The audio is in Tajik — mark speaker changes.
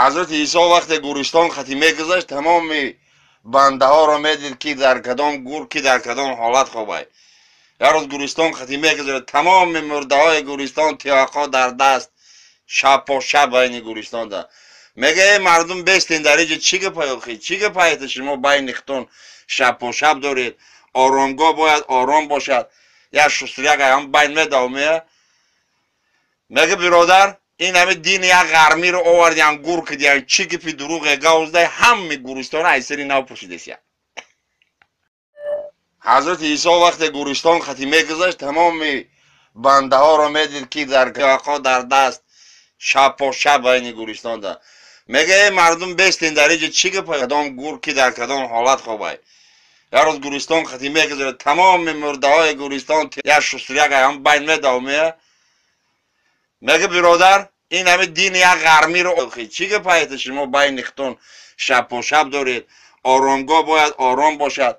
Speaker 1: Ҳазрати Исо вақте гӯристон хати мегузашт, тамоми бандаҳоро медид, ки дар кадом гур, ки дар кадом ҳолат хобай. Як рӯз гӯристон хати мегузарад, тамоми мурдаҳои гӯристон тиёқҳо дар даст, шаб по шаб байни гӯристонда. Мега: «Эй мардум, бестен, дар иҷа чӣ гапай охи? Чӣ гапаете шумо байни хитон шаб по шаб доред? Оромгоҳ бояд ором бошад». Як шустряк ҳам байн медав мея. Мега: «Биродар, ин ҳами дини як ғармиро овардиан, гур кидиан, чӣ гипи дурӯғе гавздай, ҳами гӯристона аз сари нав пурсидесия». Ҳазрати Исо вақте гӯристон хати мегузашт, тамоми бандаҳоро медид, ки дар тиёқҳо дар даст, шаб по шаб байни гӯристонда. Мега: «Эй мардум, бестен, дар иҷа чӣ гапай? Кадом гур, ки дар кадом ҳолат хобай?» Як рӯз гӯристон хати мегузарад, тамоми мурдаҳои гӯристон як шустряк ҳам байн медав мея. Мега: «Биродар, ин ҳами дини як ғармиро охи? Чӣ гапаете шумо байни хитон шаб по шаб доред? Оромгоҳ бояд ором бошад».